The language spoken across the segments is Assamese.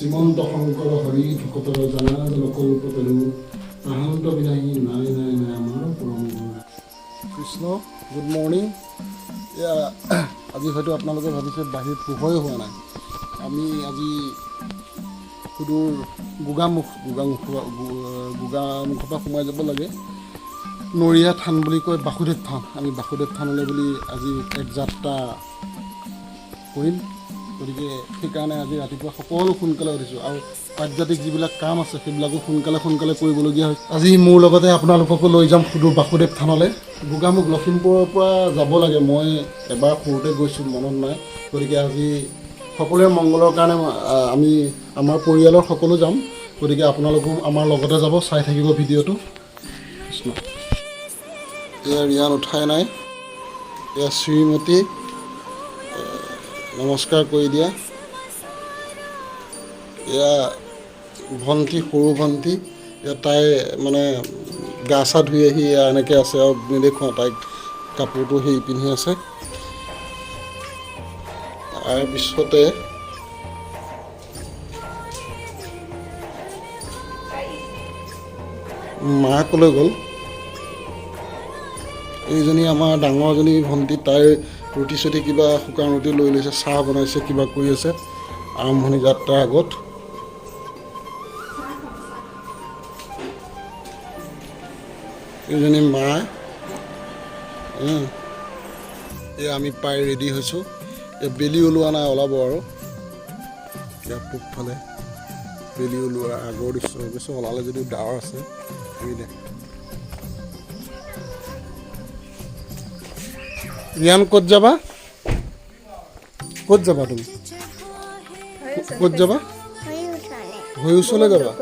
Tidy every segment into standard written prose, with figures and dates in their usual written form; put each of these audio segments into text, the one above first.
শ্ৰীমন্ত শংকৰ হৰি ভকতৰ জানা জন কল্পতৰু, তাহান্ত বিনাহি নাই নাই নাই আমাৰ পৰম গুৰু। Krishna, good morning. এয়া আজি হয়তো আপোনালোকে ভাবিছে বাহিৰ পোহৰে হোৱা নাই। আমি আজি সুদূৰ গোগামুখ গোগামুখৰ পৰা সোমাই যাব লাগে, নৰিয়া থান বুলি কয়, বাসুদেৱ থান। আমি বাসুদেৱ থানলৈ বুলি আজি এক যাত্ৰা কৰিম। গতিকে সেইকাৰণে আজি ৰাতিপুৱা সকলো সোনকালে উঠিছোঁ আৰু পাৰ্যতিক যিবিলাক কাম আছে সেইবিলাকো সোনকালে সোনকালে কৰিবলগীয়া হৈছে। আজি মোৰ লগতে আপোনালোককো লৈ যাম সুদূৰ বাসুদেৱ থানলৈ। গোগামুখ লখিমপুৰৰ পৰা যাব লাগে, মই এবাৰ সৰুতে গৈছোঁ, মনত নাই। গতিকে আজি সকলোৰে মংগলৰ কাৰণে আমি আমাৰ পৰিয়ালৰ সকলো যাম। গতিকে আপোনালোকো আমাৰ লগতে যাব, চাই থাকিব ভিডিঅ'টো। কৃষ্ণ। এয়া ৰিয়ান উঠাই নাই, এয়া শ্ৰীমতী, নমস্কাৰ কৰি দিয়া। এয়া ভণ্টি, সৰু ভণ্টি। এয়া তাই মানে গা চা ধুই আহি এয়া এনেকৈ আছে আৰু নেদেখুৱাওঁ তাইক, কাপোৰটো সেই পিন্ধি আছে। তাৰপিছতে মা কলৈ গ'ল? এইজনী আমাৰ ডাঙৰজনী ভণ্টি, তাইৰ ৰুটি চুটি কিবা শুকান ৰুটি লৈ লৈছে, চাহ বনাইছে, কিবা কৰি আছে আৰম্ভণি যাত্ৰাৰ আগত। এইজনী মা। এয়া আমি প্ৰায় ৰেডি হৈছোঁ। এই বেলি ওলোৱা নাই, ওলাব আৰু। ইয়াৰ পূবফালে বেলি ওলোৱাৰ আগৰ দৃশ্য অৱশ্যে ওলালে যদিও ডাৱৰ আছে। ৰিয়ান ক'ত যাবা? ক'ত যাবা তুমি? ক'ত যাবা? হৰি ওচৰলৈ যাবা?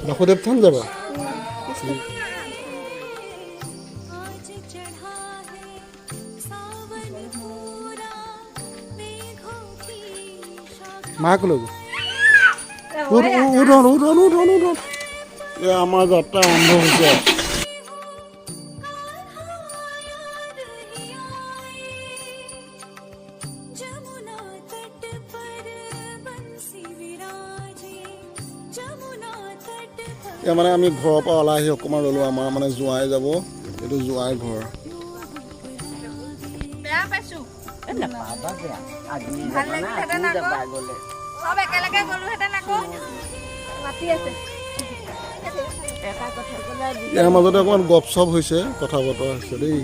বাসুদেৱ থান যাবা? মা ক'লৈ গ'ল? উঠন উঠন উঠন উঠন। এয়া আমাৰ যাত্ৰা আৰম্ভ হৈছে। এতিয়া মানে আমি ঘৰৰ পৰা ওলাই আহি অকণমান ৰ'লোঁ। আমাৰ মানে জোঁৱাই যাব, এইটো জোঁৱাই ঘৰ। ইয়াৰ মাজতে অকণমান গপ চপ হৈছে, কথা বতৰা হৈছে দেই।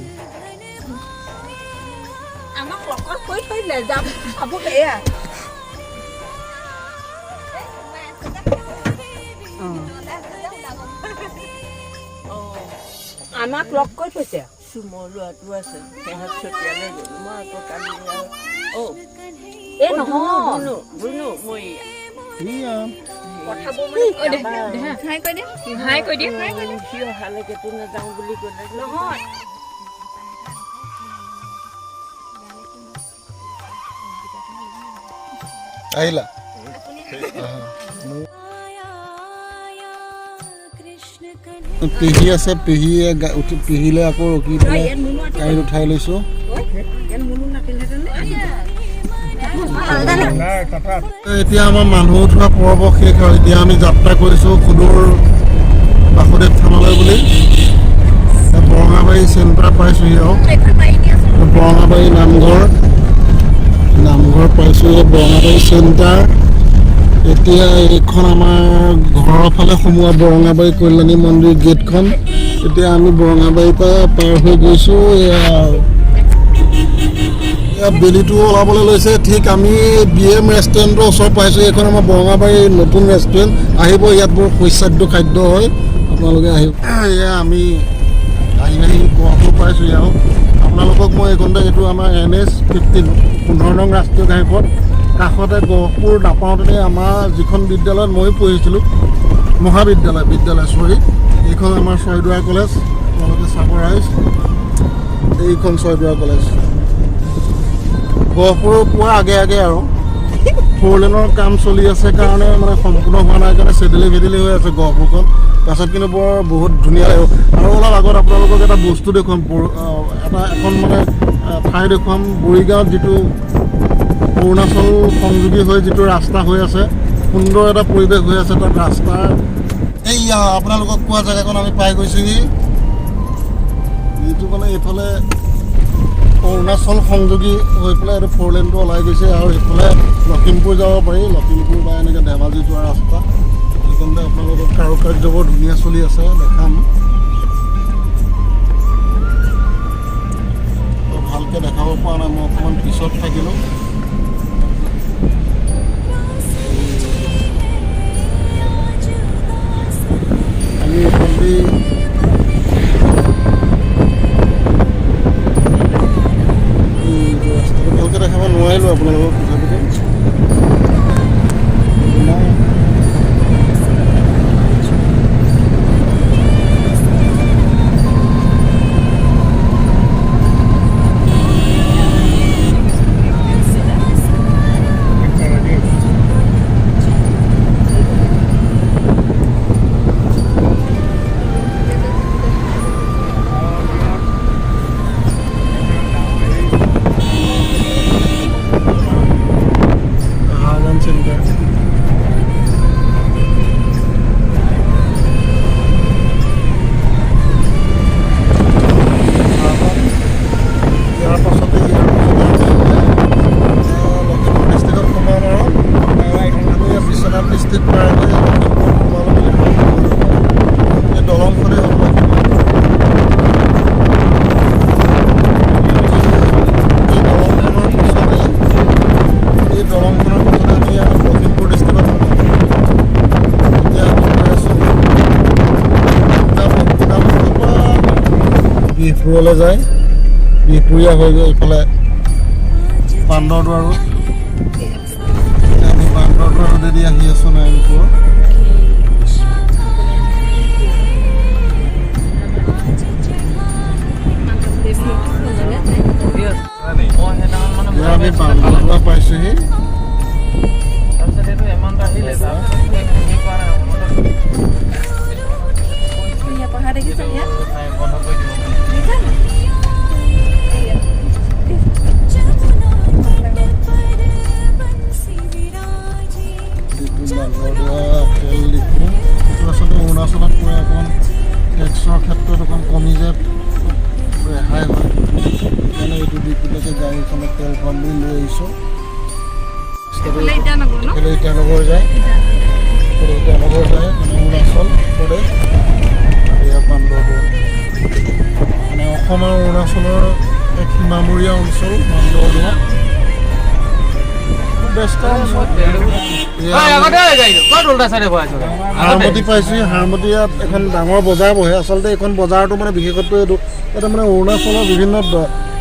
আমাক লগ কৰি থৈছে। চুমৰ ল'ৰাটো আছে, সিহঁত চতিয়ালৈ গ'ল। মই আকৌ কালি এই নহয় ধুনু মই সি অহালৈকেতো নাযাওঁ বুলি ক'লে নহয়। আহিলা? পেহী আছে, পেহীয়ে উঠি পেহীলে আকৌ ৰখি পেলাই গাড়ীত উঠাই লৈছোঁ। এতিয়া আমাৰ মানুহ উঠোৱা পৰ্ব শেষ আৰু এতিয়া আমি যাত্ৰা কৰিছোঁ সুদূৰ বাসুদেৱ থানলৈ বুলি। বৰঙাবাৰী চেণ্টাৰ পাইছোঁহি আৰু বৰঙাবাৰী নামঘৰ, নামঘৰ পাইছোঁ, বৰঙাবাৰী চেণ্টাৰ। এতিয়া এইখন আমাৰ ঘৰৰ ফালে সোমোৱা বৰঙাবাৰী কল্যাণী মন্দিৰ গেটখন। এতিয়া আমি বৰঙাবাৰীৰ পৰা পাৰ হৈ গৈছোঁ। এয়া বেলিটো ওলাবলৈ লৈছে। ঠিক আমি বি এম ৰেষ্টুৰেণ্টৰ ওচৰ পাইছোঁ। এইখন আমাৰ বৰঙাবাৰীৰ নতুন ৰেষ্টুৰেণ্ট, আহিব, ইয়াত বৰ সুস্বাদ্য খাদ্য হয়, আপোনালোকে আহিব। এয়া আমি আহি আহি গহপুৰ পাইছোঁ। আৰু আপোনালোকক মই এইকণতে এইটো আমাৰ NH 15 15 নং ৰাষ্ট্ৰীয় ঘাইপথ কাষতে গহপুৰ নাপাওঁতে আমাৰ যিখন বিদ্যালয়ত ময়ো পঢ়িছিলোঁ, মহাবিদ্যালয়, বিদ্যালয় চৰি, এইখন আমাৰ ছয়দুৱাৰ কলেজ। আপোনালোকে চাব ৰাইজ, এইখন ছয়দুৱাৰ কলেজ গহপুৰ পোৱাৰ আগে আগে। আৰু ফ'ৰ লেনৰ কাম চলি আছে কাৰণে মানে সম্পূৰ্ণ হোৱা নাই কাৰণে চেদেলি ভেদেলি হৈ আছে গহপুৰখন। তাৰপাছত কিন্তু বৰ বহুত ধুনীয়া লাগিব। আৰু অলপ আগত আপোনালোকক এটা বস্তু দেখুৱাম, এটা এখন মানে ঠাই দেখুৱাম, বৰিগাঁৱত যিটো অৰুণাচল সংযোগী হৈ যিটো ৰাস্তা হৈ আছে, সুন্দৰ এটা পৰিৱেশ হৈ আছে তাত ৰাস্তাৰ। এইয়া আপোনালোকক কোৱা জেগাকণ আমি পাই গৈছোহি, যিটো মানে এইফালে অৰুণাচল সংযোগী হৈ পেলাই এইটো ফ'ৰ লেনটো ওলাই গৈছে আৰু এইফালে লখিমপুৰ যাব পাৰি, লখিমপুৰ বা এনেকৈ ধেমাজি যোৱা ৰাস্তা। এইখনতে আপোনালোকৰ কাৰুকাৰ্যবোৰ ধুনীয়া চলি আছে, দেখাম। ভালকৈ দেখাব পৰা নাই, মই অকণমান পিছত থাকিলোঁ। আমি এইফালেদি ৰাস্তাটো ভালকৈ দেখাব নোৱাৰিলোঁ আপোনালোকক, তথাপিতো নাই। হাজান চেণ্টাৰ। ইয়াৰ পাছতে আমি লখিমপুৰ ডিষ্ট্ৰিক্টত সোমাম আৰু আমি ইয়াত বিশ্বনাথ ডিষ্ট্ৰিক্ট পাৰ হৈ লখিমপুৰ সোমালোঁ বুলি ভাবিছোঁ। এই দলংখনেই হ'ল লখিমপুৰ। এই দলংখনৰ পাছতে আমি ইয়াত লখিমপুৰ ডিষ্ট্ৰিক্টত সোমাম। এতিয়া আমি গৈ আছোঁ তিতাবৰৰ পৰা বিহপুৰলৈ যায়, বিহপুৰীয়া হৈ গৈ এইফালে বান্দৰদোৱা ৰোড। আমি বান্দৰদোৱা ৰোডেদি আহি আছোঁ নাৰায়ণপুৰৰ। এতিয়া আমি বান্দৰদোৱা পাইছোঁহি। তাৰপিছত সেইটো এমাউণ্ট আহিলে, তাৰপিছত হেৰি কৰা নাই, পঢ়া দেখিছা ইয়াত? বন্ধ কৰি দিব। দেখিছা নাই? এইয়া। এইটো বান্দৰদোৱা তেল ডিপু। এইটো আচলতে অৰুণাচলত পৰে, অকণমান টেক্সৰ ক্ষেত্ৰত অকণ কমি যায়, ৰেহাই হয়। সেইকাৰণে এইটো ডিপুলৈকে গাড়ীখনত তেল ভৰাম বুলি লৈ আহিছোঁ। এইফালে ইটানগৰ ন? এইফালে ইটানগৰ যায়, এইফালে ইটানগৰ যায়, মানে অৰুণাচল প্ৰদেশ। আৰু ইয়াত বান্দৰদোৱা, মানে অসম আৰু অৰুণাচলৰ এক সীমামূৰীয়া অঞ্চল বান্দৰদোৱা, খুব ব্যস্ত অঞ্চল। এয়া আমি আগতে গাড়ীটো ক'ত উল্টা চাইডে ভৰাইছ? হাৰমতি পাইছোঁ। হাৰমতি ইয়াত এখন ডাঙৰ বজাৰ বহে। আচলতে এইখন বজাৰটো মানে বিশেষত্ব এইটো, ইয়াতে মানে অৰুণাচলৰ বিভিন্ন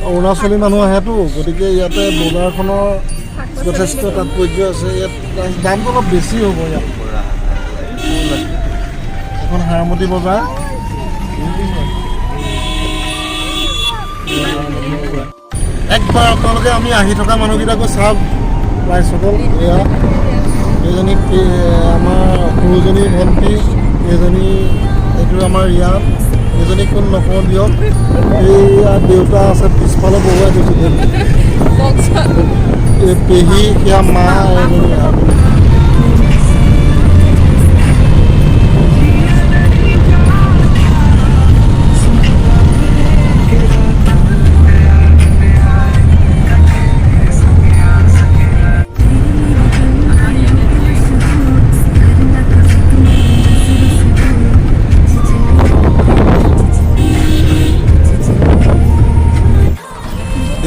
অৰুণাচলী মানুহ আহেতো, গতিকে ইয়াতে বজাৰখনৰ যথেষ্ট তাৎপৰ্য আছে। ইয়াত দামটো অলপ বেছি হ'ব। ইয়াত এখন হাৰমতি বজাৰ। একবাৰ আপোনালোকে আমি আহি থকা মানুহকেইটাকো চাওক ৰাইজসকল। এয়া এইজনী আমাৰ সৰুজনী ভণ্টি, এইজনী, এইটো আমাৰ ৰিয়ান, এইজনী কোন নকওঁ দিয়ক। এইয়া দেউতা আছে পিছফালে বহুৱাই থৈছোঁ, এই পেহী, সেয়া মা, এইজনী আৰু।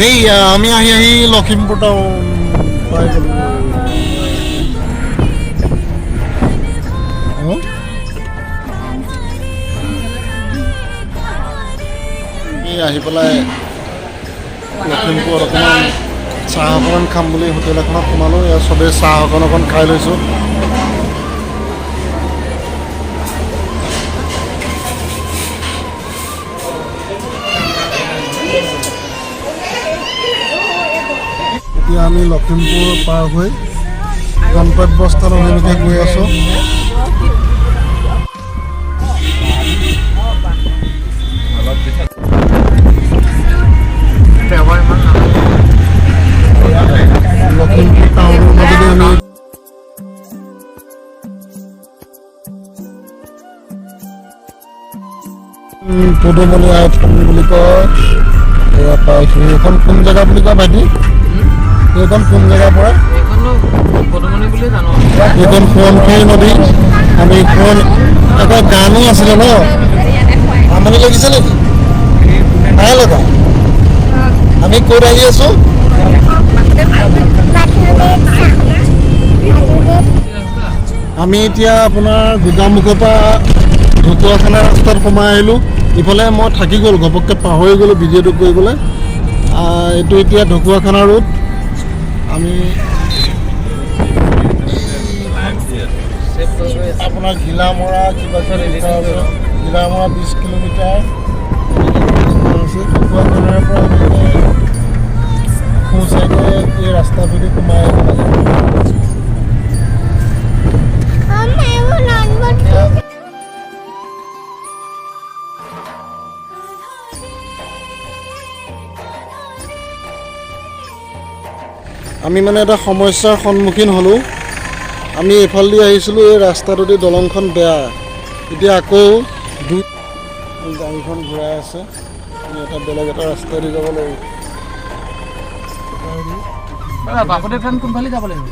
এইয়া আমি আহি আহি লখিমপুৰ টাউন পাই গ'লো। অ? এই আহি পেলাই লখিমপুৰত অকণমান চাহ অকণমান খাম বুলি হোটেল এখনত সোমালোঁ। ইয়াত চবেই চাহ অকণ অকণ খাই লৈছোঁ। এতিয়া আমি লখিমপুৰ পাৰ হৈ গন্তব্যস্থান অভিমুখে গৈ আছোঁ। অলপ পিছত ড্ৰাইভাৰ ইমান লখিমপুৰ টাউনৰ মাজেদি আমি পদুমণি আই থান বুলি কয়। এয়া পাইছোঁ। এইখন কোন জেগা বুলি কয় ভাইটি? এইখন কোন জেগা পৰে? এইখনো পদুমণি বুলিয়ে জানো। এইখন সোৱণশিৰি নদী। আমি সোৱণ এটা গানো আছিলে ন? আমনি লাগিছে নেকি? নাই লগা। আমি ক'ত আহি আছো? আমি এতিয়া আপোনাৰ গোগামুখৰ পৰা ঢকুৱাখানা ৰাস্তাত সোমাই আহিলোঁ। ইফালে মই থাকি গ'ল, ঘপককৈ পাহৰি গ'লোঁ ভিডিঅ'টো কৰিবলৈ। এইটো এতিয়া ঢকুৱাখানা ৰোড। আমি আপোনাৰ ঘিলামৰা কিবা কিবি লিখা আছে, ঘিলামৰা 20 কিলোমিটাৰ আছে। ঢকুৱাখানাৰ পৰা আমি সোঁ চাইডে এই ৰাস্তাটোদি সোমাই আহিব লাগে। আমি মানে এটা সমস্যাৰ সন্মুখীন হ'লোঁ। আমি এইফালেদি আহিছিলোঁ, এই ৰাস্তাটোদি দলংখন বেয়া। এতিয়া আকৌ দুই গাড়ীখন ঘূৰাই আছে, আমি এটা বেলেগ এটা ৰাস্তাদি যাব লাগিব। বাসুদেৱ থান কোনফালে যাব লাগিব?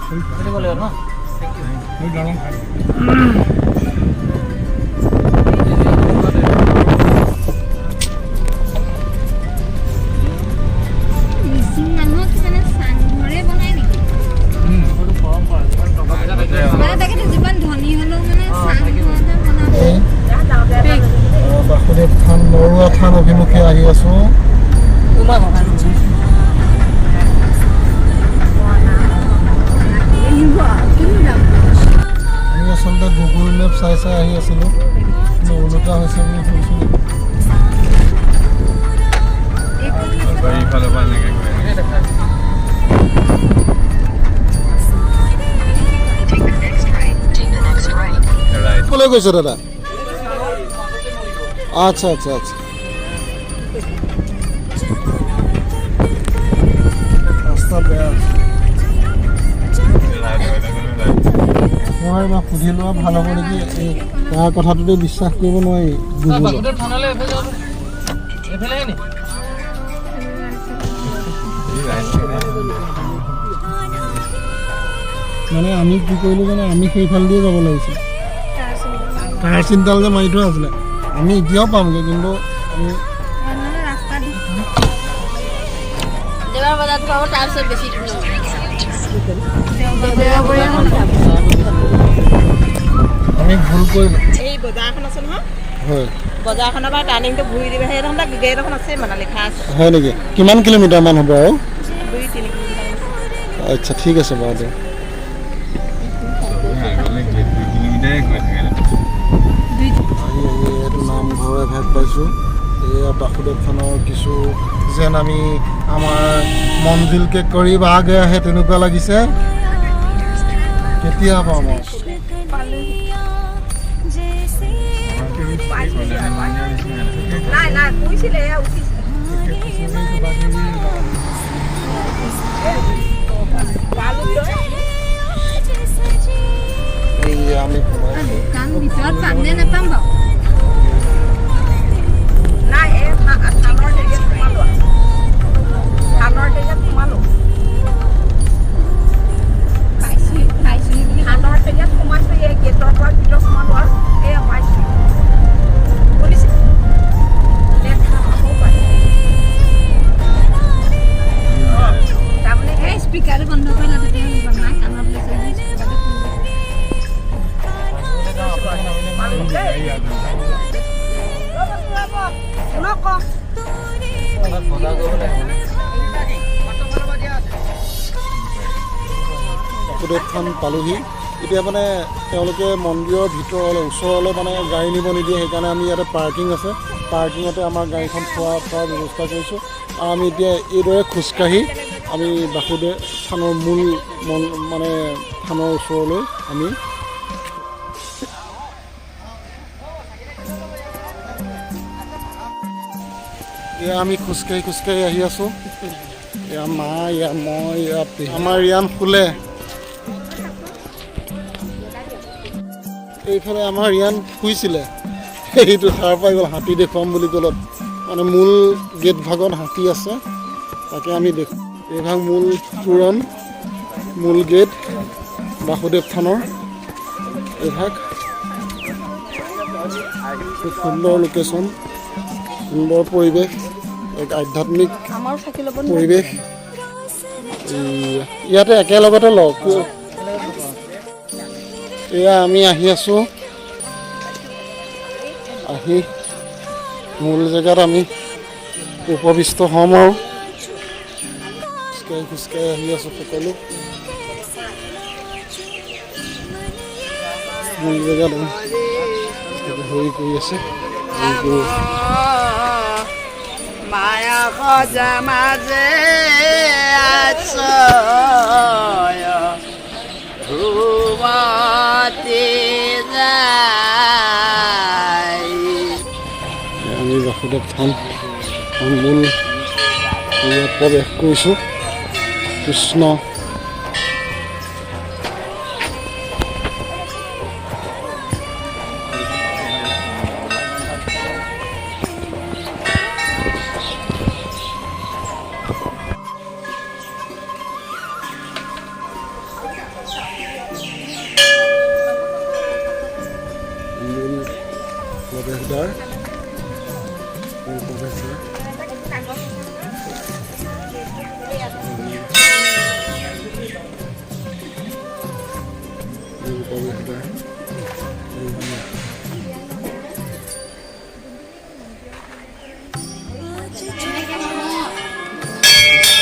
সেইটো লাগিব ন? মিচিং মানুহক কি মানে চাংঘৰে বনাই নেকি? মানে তাকেতো যিমান ধনী হ'লেও মানে চাংঘৰতে বনাব। বাসুদেৱ থান, নৰোৱা থান অভিমুখে আহি আছোঁ। আমি আচলতে গুগল মেপ চাই চাই আহি আছিলোঁ, কিন্তু ওলোটা হৈছে বুলি শুনিছোঁ নেকি? ক'লৈ গৈছে দাদা? আচ্ছা আচ্ছা আচ্ছা, ৰাস্তা বেয়া। নহয়, এবাৰ সুধি লোৱা ভাল হ'ব নেকি? এই তাৰ কথাটোতে বিশ্বাস কৰিব নোৱাৰি গুগলত। বাসুদেৱ থানলৈ এইফালে যাব, এইফালে নি? মানে আমি কি কৰিলোঁ জানে, আমি সেইফালেদিয়ে যাব লাগিছিল। তাৰ চিন্তাল যে মাৰি থোৱা আছিলে, আমি এতিয়াও পামগৈ, কিন্তু আমি ৰাস্তা দি দেওবাৰ বজাৰত পাব, তাৰপিছত বেছি দূৰ নহয়। আমি ভুল কৰিলোঁ। এই বজাৰখন আছে নহয়? হয়। বজাৰখনৰ পৰা টাৰ্ণিংটো ঘূৰি দিবা, সেইডোখৰ গেট এখন আছে মানে লিখা আছে। হয় নেকি? কিমান কিলোমিটাৰমান হ'ব আৰু? 2-3 কিলোমিটাৰ। আচ্ছা, ঠিক আছে বাৰু দিয়ক। আহি আহি এইটো নামঘৰ এভাগ পাইছোঁ। এয়া বাসুদেৱ থানৰ কিছু যেন আমি আমাৰ মঞ্জিল কে কৰীব আ গয়া হে তেনেকুৱা লাগিছে। কেতিয়া পাম আৰু? নাই নাই, কৈছিলে, এয়া উঠিছে। এই আমি সোমাইছোঁ। দোকান ভিতৰত পাম নে নাপাম বাৰু? নাই, এই থানৰ হেৰিয়াত সোমালো, থানৰ হেৰিয়াত সোমালো। পাইছোহি পাইছোহি বুলি। থানৰ হেৰিয়াত সোমাইছো, এই গেটৰ পৰা ভিতৰত সোমালো আৰু এয়া পাইছো। শুনিছে? তাৰমানে এই স্পীকাৰটো বন্ধ কৰি লওঁ, তেতিয়া মায়ে কাণত লৈছে, স্পীকাৰটো খুলি। বজাৰ কৰিব লাগিব। বাসুদেৱ থান পালোহি। এতিয়া মানে তেওঁলোকে মন্দিৰৰ ভিতৰলৈ ওচৰলৈ মানে গাড়ী নিব নিদিয়ে, সেইকাৰণে আমি ইয়াতে পাৰ্কিং আছে, পাৰ্কিঙতে আমাৰ গাড়ীখন থোৱাৰ ব্যৱস্থা কৰিছোঁ। আৰু আমি এতিয়া এইদৰে খোজকাঢ়ি আমি বাসুদেৱ থানৰ মূল মন মানে থানৰ ওচৰলৈ আমি এয়া আমি খোজকাঢ়ি খোজকাঢ়ি আহি আছোঁ। এয়া মা, এয়া মই, এয়া পেহী। আমাৰ ৰিয়ান শুলে। এইফালে আমাৰ ৰিয়ান শুইছিলে। সেইটো সাৰ পাই গ'ল। হাতী দেখুৱাম বুলি ক'লত মানে মূল গেট ভাগত হাতী আছে, তাকে আমি দেখোঁ। এইভাগ মূল তোৰণ, মূল গেট বাসুদেৱ থানৰ এইভাগ। খুব সুন্দৰ লোকেশ্যন, সুন্দৰ পৰিৱেশ, এক আধ্যাত্মিক পৰিৱেশ। ইয়াতে একেলগতে লওক। এয়া আমি আহি আছোঁ, আহি মূল জেগাত আমি উপবিষ্ট হ'ম আৰু খোজকাঢ়ি খোজকাঢ়ি আহি আছোঁ সকলো। মূল জেগাত আমি হেৰি কৰি আছে। মায়া খজা মাজে আশ্ৰয় ধ্ৰুৱতে যায়। আমি বাসুদেৱ থান মূল ইয়াত প্ৰৱেশ কৰিছোঁ। কৃষ্ণ, মূল প্ৰৱেশদ্বাৰ, মূল প্ৰৱেশদ্বাৰ। মূল প্ৰৱেশদ্বাৰ।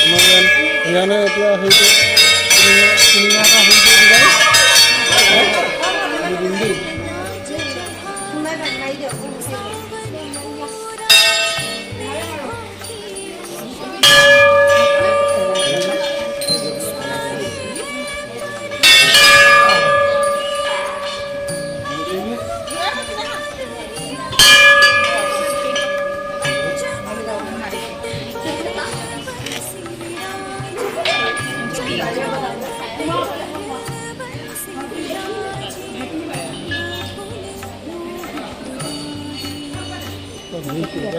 আমাৰ ইয়ানে এতিয়া সেইটো টিলিঙা এটা হেৰি কৰি দিবা। আমি দিম দেই।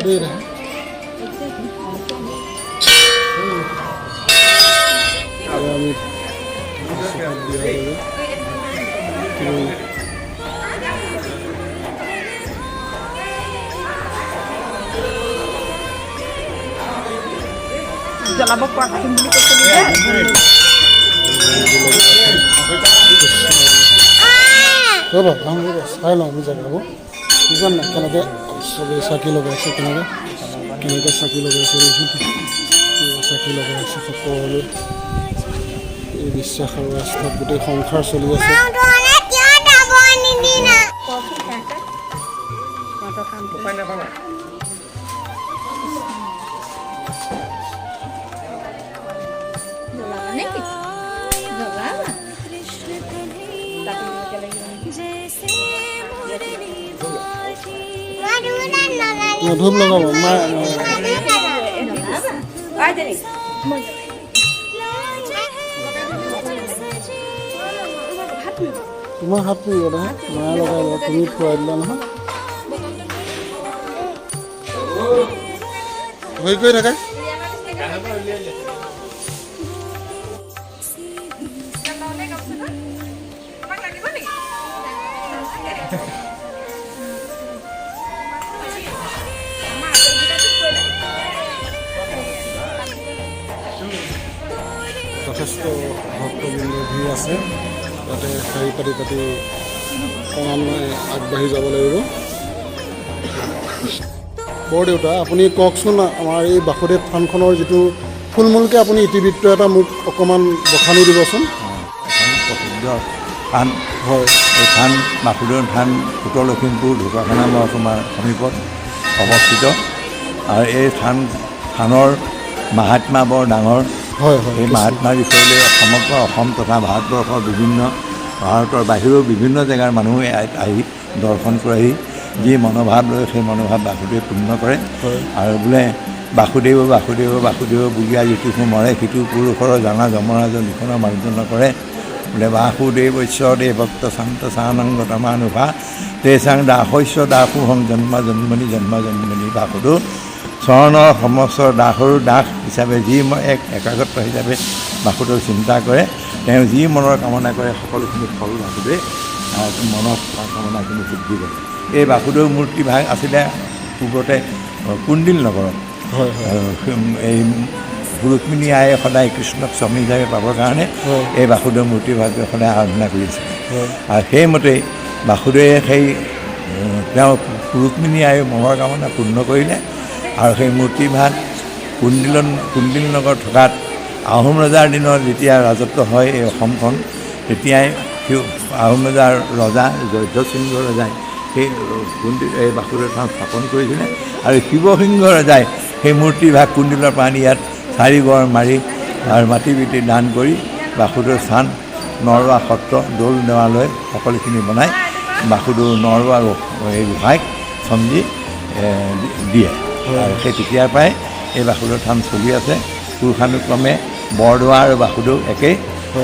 দেই দেখা। আৰু আমি প্ৰসাদ দিয়া বাবে জ্বলাব পৰা থাকিম বুলি কৈছিলো যে। ৰ'বা, ৰ'বা, চাই লওঁ আমি জেগাবোৰ। বুজিছা নাই কেনেকৈ চবেই চাকি লগাইছে, কেনেকৈ কেনেকৈ চাকি লগাইছে দেখিছোঁ। চাকি লগাই আছে সকলোৱে। এই বিশ্বাস আৰু আস্থাত গোটেই সংসাৰ চলি আছে। নেকি জ্বলাবা? ধূপ লগাব মা। তোমাৰ হাত পুৰিব নহয়, মায়ে লগাই লয়, তুমি ফুৰাই দিলা নহয়। হেৰি কৰি থাকে। যথেষ্ট ভক্তবৃন্দৰ ভিৰ আছে তাতে। শাৰী পাতি পাতি ক্ৰমান্বয়ে আগবাঢ়ি যাব লাগিব। বৰদেউতা, আপুনি কওকচোন, আমাৰ এই বাসুদেৱ থানখনৰ যিটো থুলমূলকৈ আপুনি ইতিবৃত্ত এটা মোক অকণমান বখানি দিবচোন। এখন প্ৰসিদ্ধ থান। হয়। এই থান বাসুদেৱ থান উত্তৰ লখিমপুৰ ঢকুৱাখানা মহকুমাৰ সমীপত অৱস্থিত আৰু এই থানৰ মাহাত্মা বৰ ডাঙৰ। হয় হয় এই মাহাত্মাৰ বিষয়লৈ সমগ্ৰ অসম তথা ভাৰতবৰ্ষৰ বিভিন্ন, ভাৰতৰ বাহিৰেও বিভিন্ন জেগাৰ মানুহ ইয়াত আহি দৰ্শন কৰেহি। যি মনোভাৱ লয়, সেই মনোভাৱ বাসুদেৱে পূৰ্ণ কৰে। আৰু বোলে বাসুদেৱ বাসুদেৱ বাসুদেৱ বুলিয়া যিটো মৰে, সিটো পুৰুষৰ জানা যমৰাজ লিখন মাৰ্জন কৰে। বোলে বাসুদেৱস্য দেৱ ভক্ত শান্ত সানংগতমানুভা তেষাং দাসস্য দাসোহং জন্ম জন্মনি জন্ম জন্মনি। বাসুদেৱ চৰণৰ সমস্ত দাসৰো দাস হিচাপে যি এক একাগ্ৰতা হিচাপে বাসুদেৱ চিন্তা কৰে, তেওঁ যি মনৰ কামনা কৰে সকলোখিনি ফল বাসুদেৱে মনৰ কামনাখিনি সিদ্ধি কৰে। এই বাসুদেৱ মূৰ্তিভাগ আছিলে পূৰ্বতে কুণ্ডিল নগৰত। হয় হয় এই ৰুক্মিণী আয়ে সদায় কৃষ্ণক স্বামী হিচাপে পাবৰ কাৰণে এই বাসুদেৱ মূৰ্তিভাগ সদায় আৰাধনা কৰিছিলে। আৰু সেইমতেই বাসুদেৱে সেই তেওঁ ৰুক্মিণী আয়ে মনৰ কামনা পূৰ্ণ কৰিলে। আৰু সেই মূৰ্তিভাগ কুণ্ডিল নগৰ থকাত আহোম ৰজাৰ দিনত যেতিয়া ৰাজত্ব হয় এই অসমখন, তেতিয়াই সেই আহোম ৰজাৰ ৰজা জয়ধ্বজ সিংহ ৰজাই সেই কুণ্ডিল এই বাসুদেৱ থান স্থাপন কৰিছিলে। আৰু শিৱসিংহ ৰজাই সেই মূৰ্তিভাগ কুণ্ডিলৰ পৰা আনি ইয়াত চাৰি গড় মাৰি আৰু মাটি বিটি দান কৰি বাসুদেৱ স্থান, নৰোৱা সত্ৰ, দৌল দেৱালয় সকলোখিনি বনাই বাসুদেৱ নৰোৱা এই গোসাঁইক চমজি দিয়ে। আৰু সেই তেতিয়াৰ পৰাই এই বাসুদেৱ থান চলি আছে। পুৰুষানুক্ৰমে বৰদোৱা আৰু বাসুদেৱ একেই।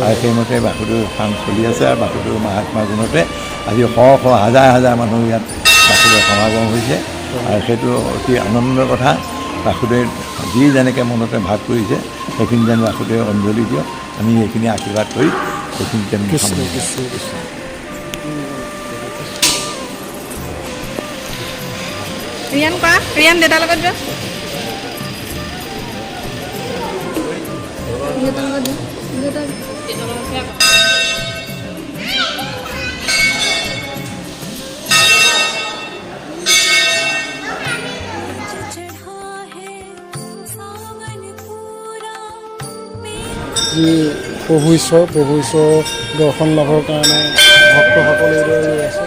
আৰু সেইমতে বাসুদেৱ থান চলি আছে। আৰু বাসুদেৱ মহাত্মা গুণতে আজি শ শ হাজাৰ হাজাৰ মানুহ ইয়াত বাসুদেৱ সমাগম হৈছে। আৰু সেইটো অতি আনন্দৰ কথা। বাসুদেৱ যি যেনেকৈ মনতে ভাগ কৰিছে সেইখিনি যেন বাসুদেৱে অঞ্জলি দিয়ক। আমি সেইখিনি আশীৰ্বাদ কৰি সেইখিনি যেন কৃষ্ণ কৃষ্ণ কৃষ্ণ। ৰিয়ান কৰা, ৰিয়ান দেউতাৰ লগত যোৱা, দেউতাৰ লগত যোৱা, দেউতা। चढ़ा है सावन पूरा। যি প্ৰভু ঈশ্বৰ, প্ৰভু ঈশ্বৰৰ দৰ্শন লাভৰ কাৰণে ভক্তসকলে এইদৰে ৰৈ আছে।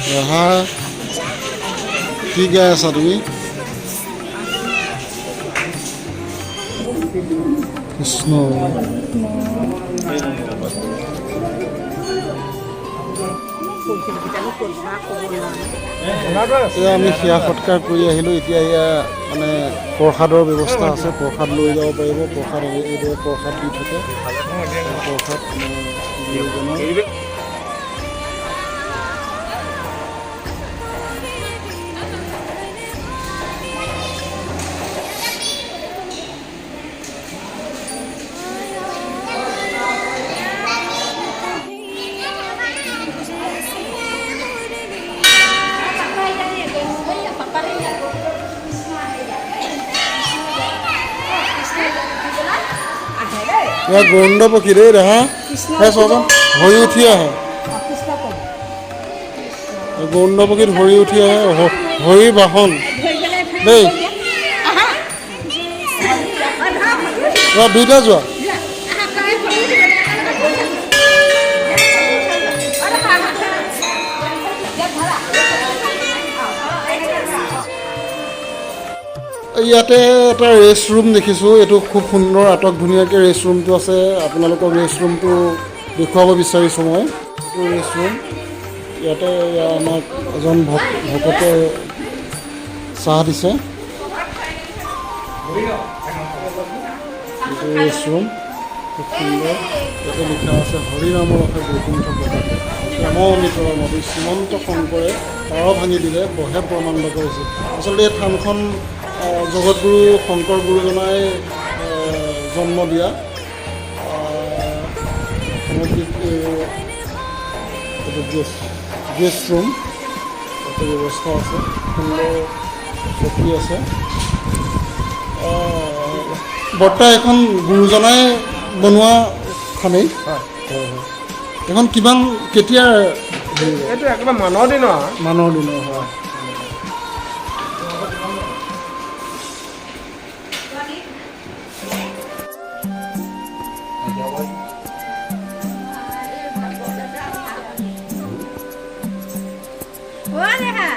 দেহা, কি গাই আছা তুমি? কৃষ্ণ। এয়া আমি সেৱা সৎকাৰ কৰি আহিলোঁ। এতিয়া এয়া মানে প্ৰসাদৰ ব্যৱস্থা আছে, প্ৰসাদ লৈ যাব পাৰিব। প্ৰসাদ এইদৰে প্ৰসাদ দি থাকে। প্ৰসাদ আমাৰ গুৰুজনৰ। जैसे मुरली। এয়া গৰুণ্ড পক্ষী দেই দেহা। সেই চোৱাচোন, হৰি উঠি আহে। গৰুণ্ড পক্ষীত হৰি উঠি আহে, হৰি বাহন দেই। যোৱা, দুইটা যোৱা। ইয়াতে এটা ৰেষ্ট ৰুম দেখিছোঁ। এইটো খুব সুন্দৰ, আটক ধুনীয়াকৈ ৰেষ্ট ৰুমটো আছে। আপোনালোকক ৰেষ্ট ৰুমটো দেখুৱাব বিচাৰিছোঁ মই। এইটো ৰেষ্ট ৰুম। ইয়াতে আমাক এজন ভকতে চাহ দিছে। এইটো ৰেষ্ট ৰুম খুব সুন্দৰ। ইয়াতে লিখা আছে, হৰি নামৰ ৰসে বৈকুণ্ঠ প্ৰকাশে, প্ৰেম অমিতৰ মধু শ্ৰীমন্ত শংকৰে পাৰ ভাঙি দিলে বহে ব্ৰহ্মাণ্ড কৰিছে। আচলতে এই থানখন জগতগুৰু শংকৰ গুৰুজনাই জন্ম দিয়া সামগ্ৰিক। এইটো গেষ্ট ৰুম। তাতে ব্যৱস্থা আছে, সুন্দৰ চকী আছে। বৰ্তা, এখন গুৰুজনাই বনোৱা থানেই? হয়। এখন কিমান কেতিয়া হেৰি? এইটো একেবাৰে মানৰ দিনৰ আৰু। মানৰ দিনৰ হয়। অ' দেহা।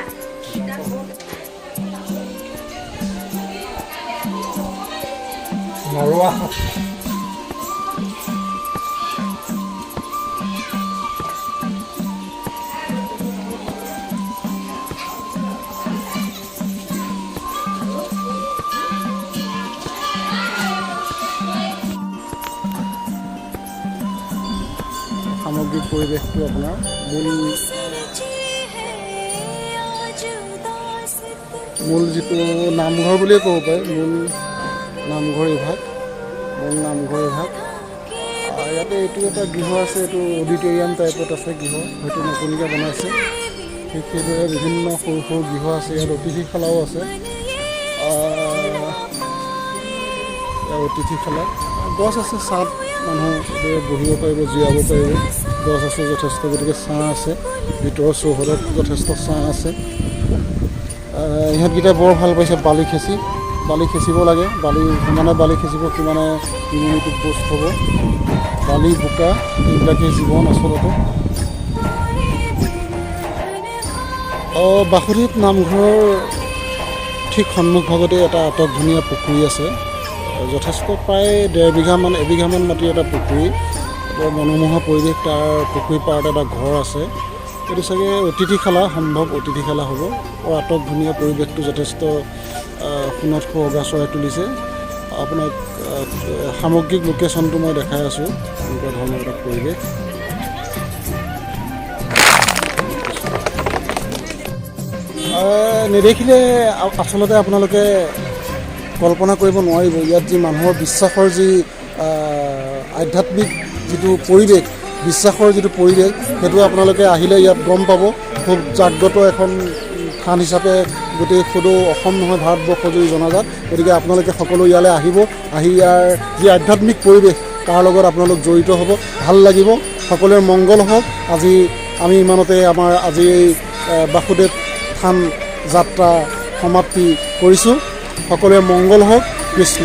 ঘৰুৱা। সামগ্ৰিক পৰিৱেশটো আপোনাৰ মূল सजी है आज उदास মূল যিটো নামঘৰ বুলিয়ে ক'ব পাৰি, মূল নামঘৰ এইভাগ, মূল নামঘৰ এইভাগ। ইয়াতে এইটো এটা গৃহ আছে, এইটো অডিটৰিয়াম টাইপত আছে গৃহ, হয়তো নতুনকৈ বনাইছে। ঠিক সেইদৰে বিভিন্ন সৰু সৰু গৃহ আছে, ইয়াত অতিথিশালাও আছে। ইয়াত অতিথিশালা, গছ আছে, ছাঁত মানুহ এইদৰে বহিব পাৰিব, জিৰাব পাৰিব। গছ আছে যথেষ্ট, গতিকে ছাঁ আছে। ভিতৰৰ চৌহদত যথেষ্ট ছাঁ আছে। ইহঁতকেইটা বৰ ভাল পাইছে বালি খেচি। বালি খেচিব লাগে, বালি যিমানে বালি খেচিব সিমানে ইমিউনিটি বুষ্ট হ'ব। বালি বোকা এইবিলাকেই জীৱন আচলতে। বাসুদেৱ নামঘৰৰ ঠিক সন্মুখভাগতে এটা আটক ধুনীয়া পুখুৰী আছে, যথেষ্ট প্ৰায় ডেৰ বিঘামান এবিঘামান মাটিৰ এটা পুখুৰী, বৰ মনোমোহা পৰিৱেশ। তাৰ পুখুৰী পাৰত এটা ঘৰ আছে, এইটো চাগে অতিথিশালা, সম্ভৱ অতিথিশালা হ'ব। বৰ আটক ধুনীয়া পৰিৱেশটো, যথেষ্ট সোণত সুৱগা চৰাই তুলিছে। আপোনাক সামগ্ৰিক লোকেশ্যনটো মই দেখাই আছোঁ, এনেকুৱা ধৰণৰ এটা পৰিৱেশ। নেদেখিলে আচলতে আপোনালোকে কল্পনা কৰিব নোৱাৰিব ইয়াত যি মানুহৰ বিশ্বাসৰ যি আধ্যাত্মিক যিটো পৰিৱেশ, বিশ্বাসৰ যিটো পৰিৱেশ, সেইটো আপোনালোকে আহিলে ইয়াত গম পাব। খুব জাগ্ৰত এখন থান হিচাপে গোটেই সদৌ অসম নহয় ভাৰতবৰ্ষ জুৰি জনাজাত। গতিকে আপোনালোকে সকলো ইয়ালৈ আহিব, আহি ইয়াৰ যি আধ্যাত্মিক পৰিৱেশ তাৰ লগত আপোনালোক জড়িত হ'ব, ভাল লাগিব। সকলোৰে মংগল হওক। আজি আমি ইমানতে আমাৰ আজি এই বাসুদেৱ থান যাত্ৰা সমাপ্তি কৰিছোঁ। সকলোৰে মংগল হওক। কৃষ্ণ।